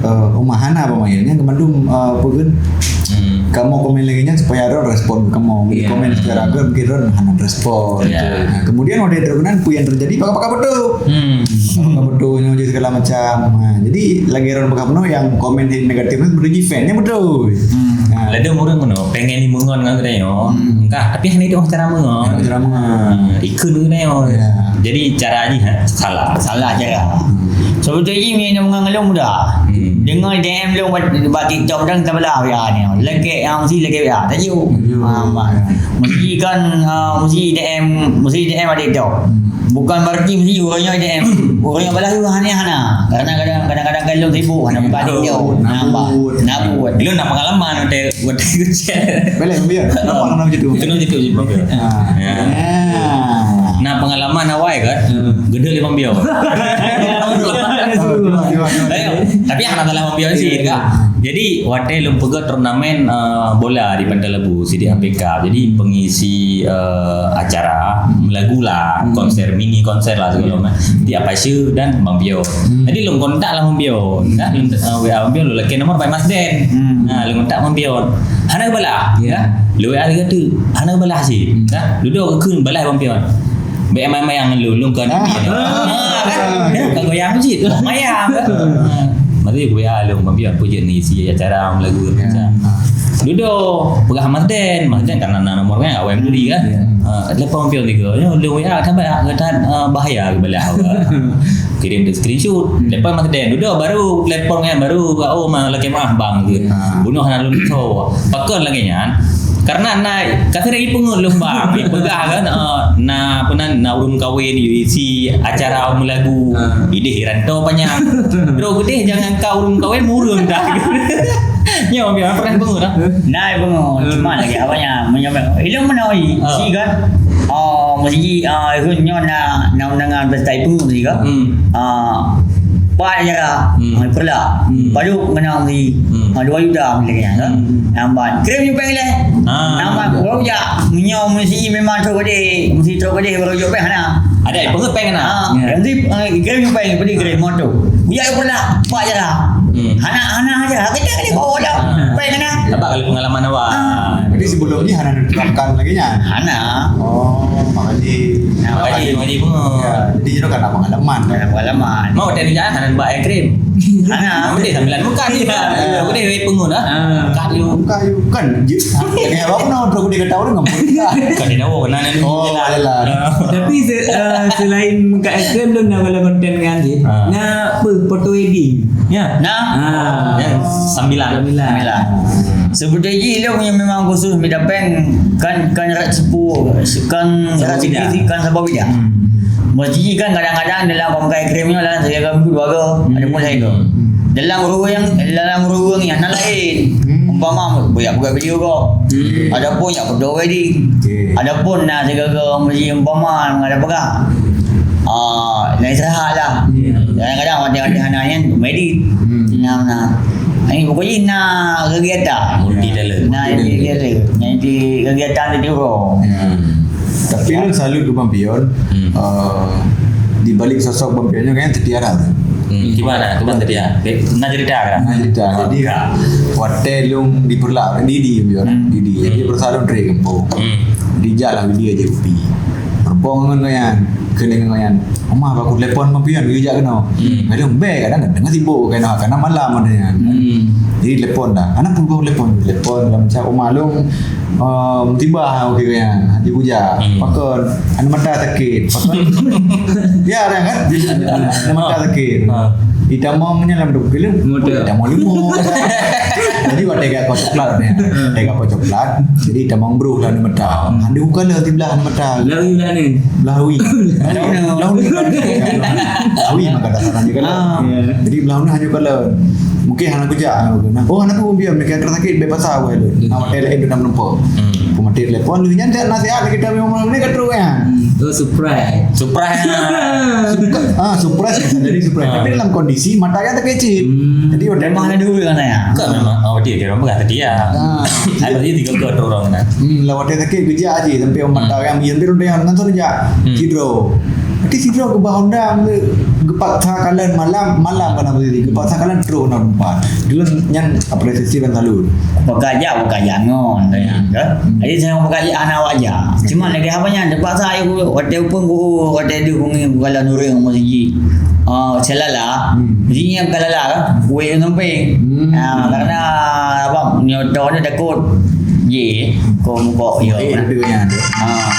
uh, rumah hana pemain yang kemandum uh, apa kan hmm. Kamu komen lagi nya supaya ada respon kamu. Yeah. Komen secara agak mungkin ada hana respon. Yeah. Nah, kemudian ada terkenal apa yang terjadi pakai-pakai betul. Hmm. Pakai betul je segala macam. Nah, jadi lagi orang pakai penuh yang komen negatif itu beri fan yang betul. Hmm. Nah. Ada orang mana pengen ni mengon dengan kita yo. Hmm. Enggak, tapi hanya itu cara mengon. Cara mengon. Ikut kita yo. Yeah. Jadi cara ni ha, salah. Salah cara. Hmm. Sebetulnya ni yang mengon lu mudah. Hmm. Dengar D M lu buat buat TikTok dan sebelah ya ni. Lagi yang mesti lagi ya. Tadi. Ha, mesti kan uh, mesti D M mesti D M ada TikTok. Hmm. Bukan berarti mesti orangnya D M. Orangnya balas juga hanya hana. Karena kadang-kadang kalau sibuk hana buka TikTok. Nambah. Nabut. Lu nak pengalaman ada buat kerja. Boleh biar. Apa nama macam tu? Kena macam tu je. Ha. Ya. Nah, pengalaman awai kan, gede lima biar. Tapi hana salah Bang Pion sih, kan? Jadi, watèe lôn peugöt turnamen, eh, bola di Pantai Labu, Sidik A P K. Jadi, pengisi, eh, acara lagu lah, konser, mini konser lah segala macam. Di Apache dan Bang Pion. Jadi, lôn kontak lah Bang Pion. Nah, lôn, eh, W A Bang Pion, lôn lakèe nomor bai Mas Den. Nah, lôn kontak Bang Pion. Hana balas, ya. Lôn W A lagi tu. Hana balas sih. Nah, dudoe keu balas Bang Pion. Bèk mayang-mayang lôn, lôn kon. Ah. Ah, kan? Dia bukan goyang cit, mayang kan? Ah. Mari gue ya lôn, Bang Pion, peujeuet ni isi acara lagu macam. Dudoe, peugah Mas Den, Mas Den kan na nomor kan, awai duri kan? Ah, telepon Pion tiga. Ya, lôn W A, kan bahaya, kan, ah, bahaya ke belah. Kirim tu screenshot. Telepon Mas Den, dudoe baru telepon kan, baru, oh, ma, lakèe maaf bang. Bunoe hana lôn so. Pakon lagèe nyan? Karena na, ka sering ipeungeut lôn bang, ipeugah kan, eh, na, apa nan, na ureueng kawen, isi acara meulagu, ideh i rantau panyang. Droe geudeh jangan ka ureueng kawen mureueng dah. Nyoe biar pernah peungeut dah. Nah, ipeungeut, cuma lagèe apa nyan, meunyoe ilong meunoi, si kan. Oh, mesti, ah, ikut nyoe na, na undangan pesta ipeungeut si kan. Ah, Pat acara, ha, peureulak. Padub ngeunong si, ha, dua juta lagèe nyan, kan? Nambat. Kirim ju péng lé. Nambat, baru jak. Meunyoe meusi memang trok keudeh, meusi trok keudeh baru jok péng hana. Ada, peungeut péng hana. Ha, meusi, ha, kirim ju péng, beli kirim moto. Bujak peureulak, pat acara. Hana, hana aja. Kita kena bawa dah. Péng hana. Nampak kalau pengalaman awak. Ah. Jadi sebelum ni hana diterapkan lagi nyan? Hana. Oh, makanya. Nah, makanya, makanya pun. Ya, jadi itu kan pengalaman. Ada pengalaman. Mau tadi jangan hana bak yang krim. Hana. Kamu deh sambilan muka ni. Ya. Aku deh wei pengun ah. Ah. Muka you. Muka you kan. Kayak apa pun orang dia kata orang ngomong. Kan dia tahu kena ni. Oh, alah. Tapi se- eh, selain muka ekstrem tu nak kalau konten kan je. Ah. Nak apa? Foto wedding. Ya. Nah. Ah. Ya, sambilan. Sambilan. Sambilan. Sebetul ji lôn nyang memang khusus mita péng kan, kan rat sepu, kan rat sepu, kan sabawi dah. Mesti kan kadang-kadang dalam pangkai krim nyoe lah saya kan dua go, ada pun saya go. Dalam ruang, dalam ruang yang lain. Umpama buat buat video go. Adapun yang foto wedding. Okey. Adapun nak saya go mesti umpama ada pegang. Ah, nak istirahat lah. Kadang-kadang watèe-watèe hana nyan, medit. Nah, nah. Ini pokoknya nak kegiatan. Multi talent. Nah, ini kegiatan. Nah, ini kegiatan tu juga. Tapi lôn salut keu Bang Pion. Eh, di balik sosok Bang Pion nyoe kan teutia dah. Hmm, gimana? Gimana teutia? Nak cerita kan? Nak cerita. Jadi, watèe lôn di Peureulak, di, di Pion, di, di. Jadi, perusahaan lôn trek gampông. Jadi, jak lah dia je kopi. Berpong ngon nyan, keuneuk ngon nyan. Oma, bak ku telepon Bang Pion, geujak keunoe. Kadang bèk, kadang, kadang sibuk keunoe, karena malam ada nyan. Jadi telepon dah. Anak pun telepon, telepon dalam chat Oma lôn, eh, musibah, okey, keunoe. Haji Buja, pakon, aneuk mata sakit, pakon. Ya, ada kan? Aneuk mata sakit. Itamong nyan lam dua kilo. Itamong lima. Jadi, watèe ka coklat ni. Watèe ka coklat. Jadi, itamong bruh lah aneuk mata. Ada bukan lah di belah aneuk mata. Lawi lah ni. Belah Lawi. Lawi kan. Lawi maka dasar hanya kan. Ah. Jadi, belah mana hanya kalau mungkin hana kujak. Oh, anak pun biar mereka kena sakit bebas awal. Nama tele itu nama lupa. Aku mati telepon, lu nyan nasihat kita memang ni kan terus ya. Oh, surprise. Surprise. Ah, surprise bisa jadi surprise. Tapi dalam kondisi mata yang terkecil. Jadi udah memang ada dulu kan ya. Bukan memang. Oh, dia dia orang pegang tadi ya. Ah. Ada tadi tiga ke orang kan. Hmm, lawan dia sakit kerja aja sampai orang mata yang yang dia udah dengan tu saja. Sidro. Tapi sidro ke bah Honda gepaksa kalian malam malam kan apa tadi. Gepaksa kalian terus nak empat. Dulu nyan apresiasi kan selalu. Pekerja bukan jangan tanya kan. Jadi saya pekerja anak wajar. Cuma lagi apa nyan terpaksa ayo watèe pun guru watèe dia pun kalau nurung masjid. Ah, selala. Jadi yang kalau lah, kue sampai. Ah, karena apa nyoto ni takut. Ye, kau muka ya. Eh, ada yang ada. Ah.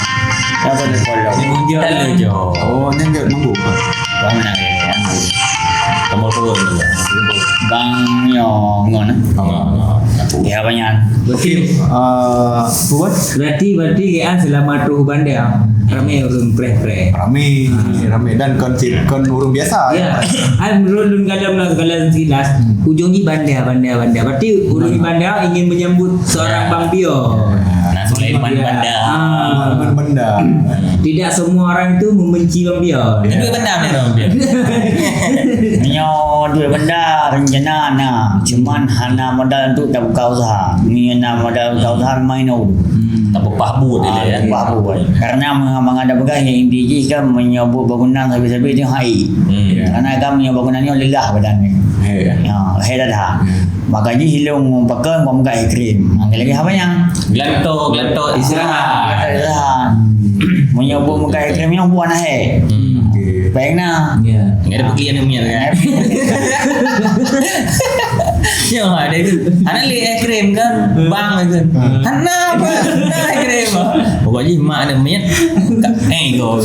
Apa ni kalau? Ni munjak ni je. Oh, ni dia nunggu. Bang nak ya. Tambah turun tu. Bang yo ngon. Ya banyak. Okey, ah, buat? Berarti berarti kan selama tu bandar ramai orang preh-preh. Ramai, ramai dan kon kon orang biasa. Ya. Ai menurut lun kalam lah segala sekilas, ujung ni bandar bandar bandar. Berarti orang bandar ingin menyambut seorang Bang Pion. Nah, Sulaiman Banda. Ah. Sulaiman Banda. Tidak semua orang itu membenci Bang Pion. Duit benda ni Bang Pion. Nyoe duit benda rencana na, cuman hana modal untuk tabuka usaha. Ni na modal buka usaha main dulu. Hmm. Tapi pah buat dia ya. Pah buat. Karena mengada pegang yang inti jih kan menyebut bangunan sabe-sabe dia hai. Hmm. Ya. Karena kan menyebut bangunan ni lelah badan ni. Ya. Ya, hai dah dah. Ya. Maka jih ilong pakon kau muka ekrim. Angkat lagi apa yang? Gelanto, gelanto istirahat. Istirahat. Menyebut muka ekrim yang buat nah hai. Hmm. Okey. Peng na. Ya. Enggak ada pergi yang punya kan. Ya, ada itu. Anak li ekrim kan, bang itu. Hana apa? Nah ekrim. Pokoknya mak ada miet. Eh go.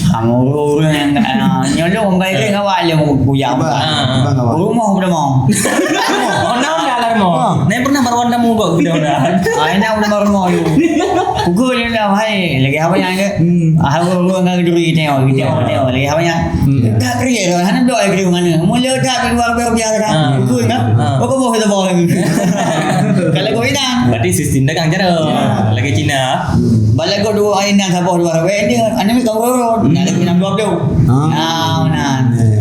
Kamu urang yang ah, nyolong muka ekrim kawan le kuyang. Bang, Ah. bang kawan. Rumah udah mau. Oh, naon dah lah mau. Ni pernah baruan tamu kok udah udah. Ah, enak udah baru mau. Pukul ni dah hai. Lagi apa yang ada? Hmm. Ah, urang-urang kan duri tengok, tengok, tengok. Lagi apa yang? Hmm. Tak kerja tu, hana doa kerja mana. Mula tak keluar biar biar kan. Ah. Pukul kan? Ah. Pokok bawah kita bawah lagi. Kalau kau inang. Berarti sistem dagang cara. Ya. Lagi Cina. Balago dua hari nang saboh dua hari ni, anu ni kau rorot. Nak lagi enam dua puluh. Ah. Nah, nah.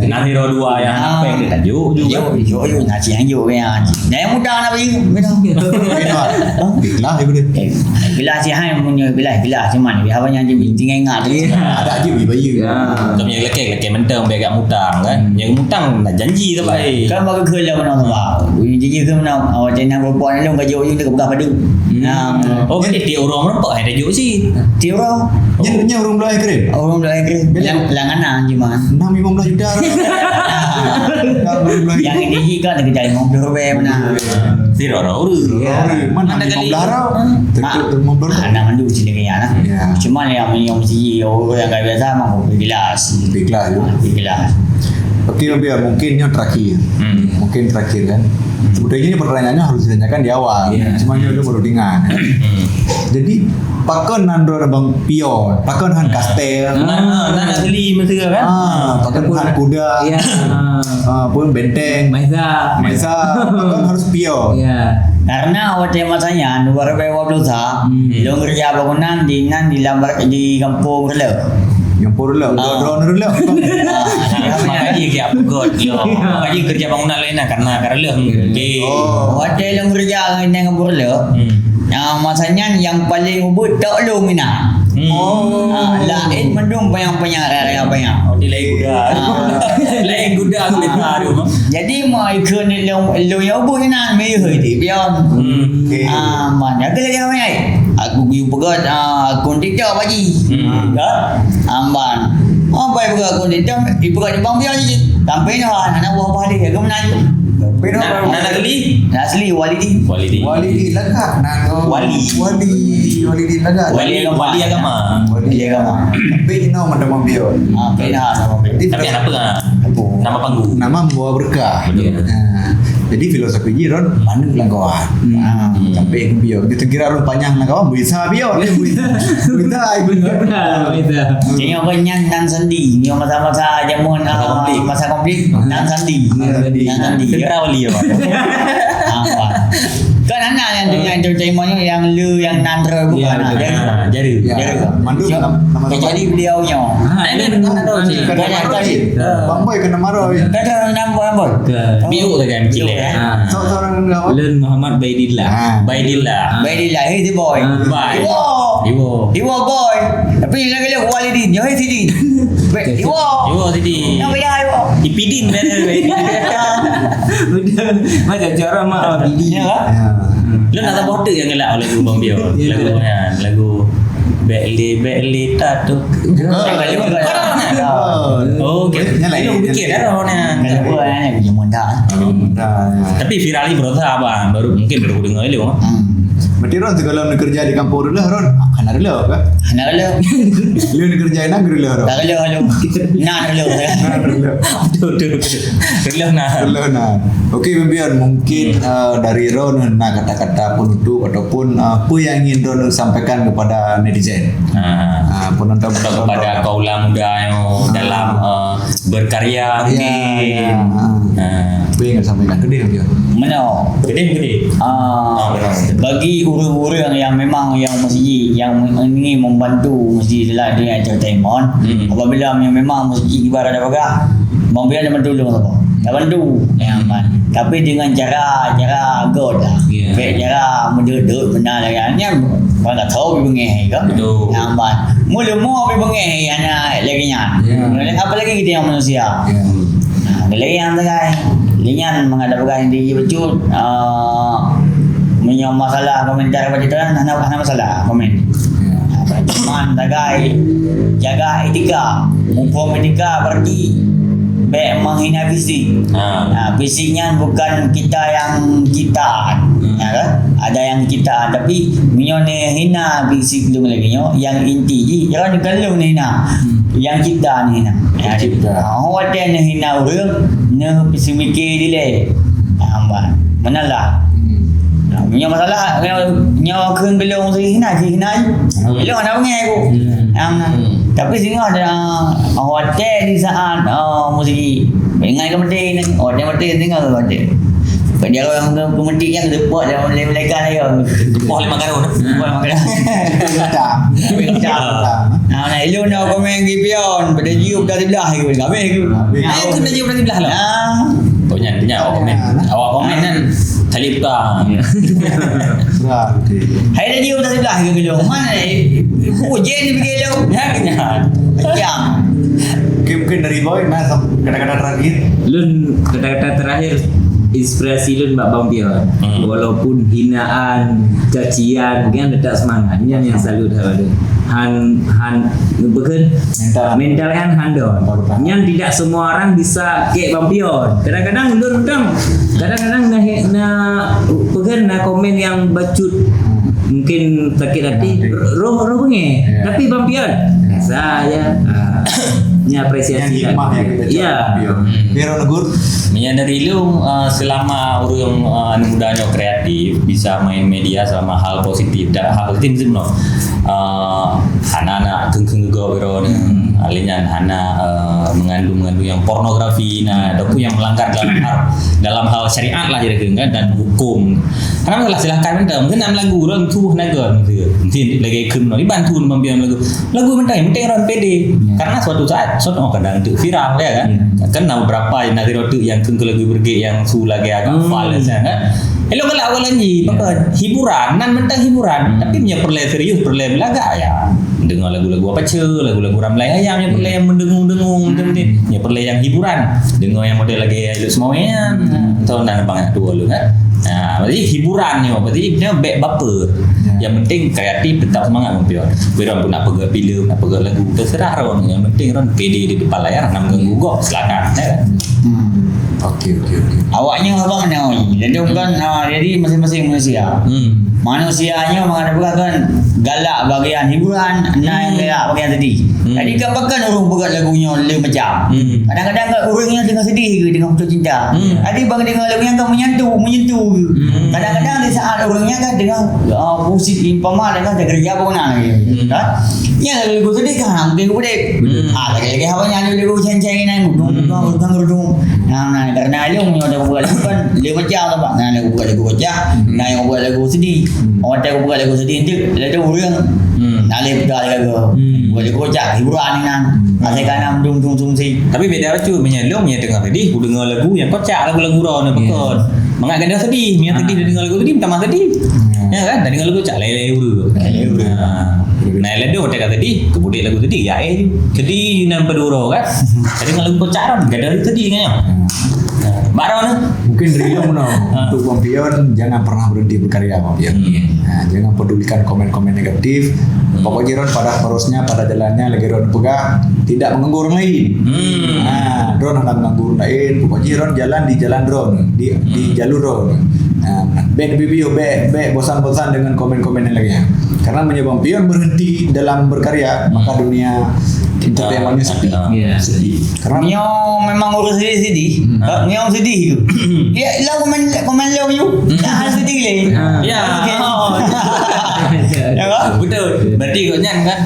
Nah, hero dua yang Ah. apa yang kita juk juga. Juk, juk, juk. Nah, cik yang juk ya. Nah, yang muda nak bagi. Betul. Ikhlas, ikhlas, ikhlas. Eh, ikhlas sih, hai, punya ikhlas, ikhlas. Cuman, biar abang yang tinggal ingat tu. Ada aja bagi bayu. Ya. Macam yang lekek, lekek mentang, biar agak mutang, kan? Yang mutang nak janji ke baik? Kan bagi ke lah mana, Pak? Janji ke mana? Awak jangan berbuat ni, gaji ujung tu pegang padu. Hmm. Nah. Oh, berarti tiap orang merempak, ada juk sih. Tiap orang. Nyan, nyan urang belah krim? Urang belah krim. Bila? Lang-, langganan je, Man. Enam lima belas juta. Enam lima belas juta. Yang ini kan nak kerja lima puluh ribu mana. Tidak ada urus. Ya. Mana Ada lima belas kali. Orang? Mak, Tutup lima belas. Anak mandu sini kayaknya lah. Ya. Cuma yang, yang mesti orang yang tak biasa mah kopi gelas. Kopi gelas, ya. Kopi gelas. Okey, Bang Pion, mungkin yang terakhir. Hmm. Mungkin terakhir kan. Sebetulnya ni pertanyaannya harus ditanyakan di awal. Ya. Cuma dia baru dengar. Hmm. Jadi, pakon nan droe Bang Pion, pakon han kastel. Nah, nah, nah, nak beli masa kan? Ah, pakon han kuda. Ya. Ah, pun benteng. Maisa. Maisa, pakon harus Pion. Ya. Karena watèe masa nyan, dua ribu dua puluh sa, Hmm. lôn kerja bangunan di nan di lam, di kampung Rela. Yang pun Rela, Ah. drone Rela. Ah, nah, makanya dia pegot dia. Makanya kerja bangunan lain lah, karena Rela. Okey. Oh. Watèe lôn kerja dengan kampung Rela, Hmm. Nah, masa nyan yang paling ubit tok lôn mina. Hmm. Oh. Ah, lain mandum panyang-panyang, raya-raya panyang. Oh, dia lain guda. Ah. Lain guda aku minta tu. Jadi, mau ikut ni lôn, lôn yang ubit ni nak meyuh di Pion. Hmm. Okey. Ah, mana ke lagi apa ni? Aku guyu pegat, ah, akun TikTok, Pak Ji. Hmm. Kan? Amban. Oh, baik pegat akun TikTok, ipegat di Bang Pion je. Sampai ni, ah, anak buah Pak Ji, aku menang. Tapi Nah, dah nah, nak geli? Nak asli Walidi. Walidi. Walidi Lagak. Nah, Wali. Wali. Walidi Lagak. Wali, Wali agama. Wali agama. Tapi ino macam Bang Pion. Ah, pernah sama Bang Pion. Tapi anak apa? Apa? Nama panggung. Nama membawa berkah. Betul. Ya. Ha. Jadi filosofi jih ron manuk langgawan. Hmm. Ha, sampai ke Bang Pion. Kita kira ron panyang langgawan, bisa Bang Pion. Bisa. Bisa. Bisa. Tengok kan nyan nan sandi. Nyoe masa-masa jameun, Masa ah, konflik. masa konflik, nan sandi. Nan sandi. Nan sandi. Tentara wali apa? Apa? Kan anak yang tu, yang entertainment ni, yang le, yang nan terus bukan, Ya, ah, betul. dia. Ah, jari. Ya. Dia. Mandum Siap. nama, nama Kecuali siapa? beliau nyoe. Ah, Lain ini kan kan ada ada sih. Kan Kan ada ada sih. sih. Ah. Bang Boy kena marah, ya. Kan ada nama Bang Boy. Ke Biuk tu kan, Biuk, Cile. ya. Ah. So, seorang apa? Lun Muhammad Baidillah. Ah. Baidillah. Ah. Baidillah, eh, dia boy. Ah. Bai. Iwo. Iwo. Iwo boy. Tapi dia lagi Walidin, dia Sidin. Be-, Iwo. Iwo Sidin. Yang payah Iwo. Ipidin dah ada. Udah, macam cara mak Bidi. Ya, kan? Ya. Lu nak tambah tu yang gelak lagu Bang Bio. Ya. Lagu kan, lagu Bek Le, Bek Le tak tu. Bukan. Bukan. Oh, okey. Yang lain. Lu fikir dah roh ni. Kalau buat ni, punya mudah. Oh, mudah. Tapi viral ni berusaha abang. Baru, mungkin baru dengar dulu. Hmm. Berarti Ron, segala nak kerja di kampung Rela, Ron, hana rela ke? Hana rela. Lu nak kerja nak rela, Ron? Tak rela, lu. Nah, rela. Nah, rela. Betul, betul, betul. Rela nah. Rela nah. Okey, Bang Pion, mungkin, Hmm. uh, dari Ron, nah, kata-kata penutup ataupun, uh, apa yang ingin Ron sampaikan kepada netizen? Ah. Ah, penonton, Atau penonton. kepada kaula muda yang Ah. dalam, uh, berkarya Berkarya, mungkin. ya. Ah. Ah. Apa yang ingin sampaikan ke dia, Bang Pion? Meunoe. Gede, gede. Ah, Ah, benar. Bagi ureueng-ureueng yang memang yang masjid, yang ingin membantu masjid dalam dia entertainment, Hmm. apabila yang memang masjid ibarat apa kah, bang biar dia bantu dulu apa? Tak bantu. Ya, aman. Tapi dengan cara, cara god lah. Ya. Baik cara mendeut-deut benar lah kan. Yang orang tak tahu pergi bengeh kan. Betul. Ya, aman. Mula mau pergi bengeh anak lagi nyan. Ya. Apalagi kita yang manusia. Ya. Nah, lagi yang tegai. Linyan menghadap orang di becut. Ah, menyang masalah komentar pada tu kan, hana, hana masalah komen. Ya. Cuman tagai jaga etika. Muphom etika berarti bèk menghina fisik. Ha. Ha, fisik nyan bukan kita yang ciptaan. Hmm. Ya kan? Ada yang ciptaan, tapi meunyoe hina fisik lôn lagèe nyoe, yang inti jih, jangan bukan lôn hina. Hmm. Yang cipta ni hina. Ya, Cipta. Ha, watèe neuhina ureueng, neupeuseumiké dilèe. Ha, meunan lah. Hmm. Ha, meunyoe masalah, nyoe, nyoe kheun geulong sihina, sihina. Hmm. Geulong hana beungèh ku. Hmm. Ha, meunan. Hmm. Tapi singoh dah, watèe di saat, oh, musik, ingat ke mati ni? Watèe mati tinggal ke mati. Kat dia orang tu, tu mati kan, tepuk dia oleh malaikat dia. Tepuk lima karun. Tepuk lima karun. Tapi tak. Tapi tak. Ha, nah, ilôn dah komen ngon pion, pada jiôh dah sebelah ke, habis ke? Habis. Ha, itu dah jiôh dah sebelah lah. Ha. Oh, nyan, nyan, awak komen. Ya, lah. Awak komen kan, salib ka. Ya. Berarti. Hai dah jiôh dah sebelah ke, belum? Mana, eh? Oh, jen ni pergi lu. Ya, ya. Ya. Mungkin, mungkin dari Boy, nah, kata-kata terakhir. Lôn, kata-kata terakhir, inspirasi lôn bak Bang Pion. Hmm. Walaupun hinaan, cacian, kan tetap semangat. Nyan yang salut haba lôn. Han, han, bukan? Mental. Mental kan handal. Betul. Nyan tidak semua orang bisa kayak Bang Pion. Kadang-kadang lôn kan, kadang-kadang na, na, bukan, na komen yang bacut. Mungkin sakit hati, Nanti. roh, roh bengeh. Ya. Tapi Bang Pion, Ya. saya, ah, ni apresiasi Yang hikmah kan. Yang kita cakap, Ya. Bang Pion. Hmm. Pion Negur. Meunyoe dari lôn, ah, selama ureueng, ah, aneuk muda nyoe kreatif, bisa main media selama hal positif, dan hal positif mesti meunoe. Ah, hana nak kheun-kheun geugob droe ni. Hmm. Alèh nyan hana, ah, mengandung-mengandung yang pornografi, nah, ataupun yang melanggar dalam hal, dalam hal syariat lah, kira-kira kan, dan hukum. Karena masalah silahkan mantong, mungkin nak lagu, orang tubuh naga, mungkin lagi kheun, iban tu membiang lagu. Lagu mantong, yang penting orang pede. Ya. Karena suatu saat, suatu orang kadang tu viral, ya kan? Ya. Kan ada beberapa yang nak viral tu yang kheun lagu bergek, yang su lagi agak Hmm. fals, ya kan? Elok galak awak lanji, Ya. maka hiburan, nan mantong hiburan. Hmm. Tapi punya perlu serius, perlu belagak, ya. Dengar lagu-lagu apa ce, lagu-lagu ramlai ayam yang perlu Hmm. yang mendengung-dengung, Hmm. macam ni. Yang perlu yang hiburan. Dengar yang model lagi Elok Semawai, ya. Hmm. Atau nan bang tua lu, kan? Ha, berarti hiburan ni, berarti dia baik bapa. Ya. Yang penting kreatif, tetap semangat, Bang Pion. Bang Pion pun nak pegang filem, nak pegang lagu, terserah orang. Yang penting orang pede di depan layar, nak mengganggu gop, silakan, ya kan? Hmm. Okey, okey, okey. Awaknya abang nak, jadi bukan, ah, jadi masing-masing manusia. Hmm. Manusianya menghadap kan galak bagian hiburan, nah, Hmm. galak bagian sedih. Hmm. Jadi kan bahkan orang pegang lagunya lain macam. Hmm. Kadang-kadang kan orang yang tengah sedih ke, tengah putus cinta. Hmm. Jadi bang dengar lagu yang kan menyentuh, menyentuh ke. Hmm. Kadang-kadang di saat orangnya kan tengah, ah, pusing, umpama dengan kerja apa mana lagi. Hmm. Kan? Ya, lagu sedih kan, mungkin aku dek. Hmm. Ah, lagi-lagi apa nyanyi lagu ceng-ceng ni, mudung, Hmm. mudung, mudung, mudung. Nah, nah, karena dia punya ada buat lagu kan, dia macam apa? Nah, lagu buat lagu kocak, Hmm. nah, yang buat lagu sedih. Hmm. Orang tak buat lagu sedih tu, lalu orang Hmm. nak leh pegang lagu. Hmm. Buat lagu kocak, hiburan ni kan. Hmm. Asal kan mudung, mudung, mudung si. Tapi beda bacut, meunyo lôn, meunyo tengah sedih, ku dengar lagu yang kocak, lagu-lagu roh ni, Ya. betul. Mangat ganda sedih, meunyo sedih Ah. dia dengar lagu sedih, tambah sedih. Hmm. Ya kan? Dah dengar lagu kocak, leleh ura. Leleh ura. Ha. Nah, laju tengah sedih, kebudek lagu sedih, ya eh. Sedih nan paduro kan. Jadi dengan lagu kocak kan, gada sedih kan ya. Hmm. Baru ni. Mungkin dari lôn meunoe, Ha. untuk Bang Pion, jangan pernah berhenti berkarya, Bang Pion. Hmm. Ha, jangan pedulikan komen-komen negatif. Hmm. Pokok jih droen pada porosnya, pada jalannya, lagèe droen peugah, tidak mengganggu orang lain. Hmm. Ha, droen hana mengganggu orang lain, pokok jih droen jalan di jalan droen, di, di Hmm. jalur droen. Ha, bèk bibiu, bèk, bèk bosan-bosan dengan komen-komen yang lagèe nyan. Karena meunyo Bang Pion berhenti dalam berkarya, maka Hmm. dunia entertainment ni sepi. Ah, Ya. Sepi. Karena Nyoe memang urus sedih-sedih. Hmm. Nyoe sedih tu. Ya, lah komen, komen lom you. Hmm. Dah sedih leh. Ah. Ya. Okey. Oh. Ya, kan? Betul. Berarti kok nyan kan,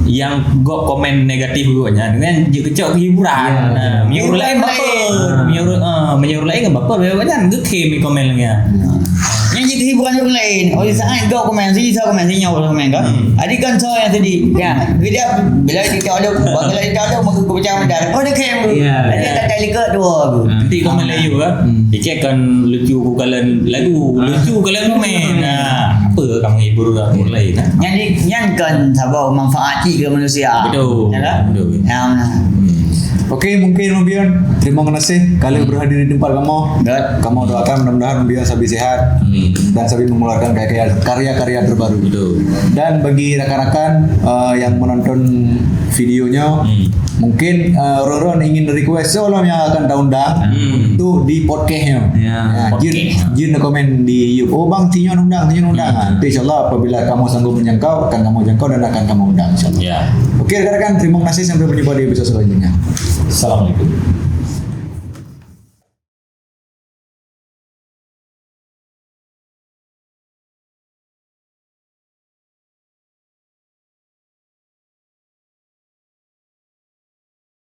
nyang gop komen negatif geuh nyan, kan jeuet keucok keu hiburan. Ya. Ha, meunyoe ureueng laén baper. Ha, meunyoe ureueng, ha, meunyoe ureueng laén kan baper, awak nyan geukhém komen lagèe nyan. Nyan jeuet keu hiburan ureueng laén. Oh, saat gop komen, si sa komen, si nyoe komen kan. Jadi kan soe nyang sedih. Ya, bila bila kita ada, bila kita ada maka kebijakan mudah. Oh, dia khém. Ya. Jadi tak tak likot dua tu. Nanti komen laju kan. Dikira kan lucu ku kalian lagu, lucu kalian komen. Nah, apa kamu hibur orang lain kan? Nyan di nyan kan sabab manfaat cit keu manusia. Betul. Ya kan? Betul. Ya, nah. Hmm. Okey, mungkin Rubion, terima kasih kali berhadir di tempat kamu. Good. Kamu doakan mudah-mudahan Rubion sabe sehat Hmm. dan sabe mengeluarkan karya- karya-karya terbaru. Betul. Dan bagi rakan-rakan uh, yang menonton videonya, Hmm. mungkin uh, Ron ingin request soe lom yang akan taundang Hmm. untuk di podcastnya. Ya. Ya, jin jin komen di YouTube. Oh bang, tinyo undang, tinyo undang. Ha, nanti insyaallah apabila kamu sanggup menjangkau, akan kamu jangkau dan akan kamu undang insyaallah. Ya. Okey rakan-rakan, terima kasih, sampai berjumpa di episod selanjutnya. Assalamualaikum.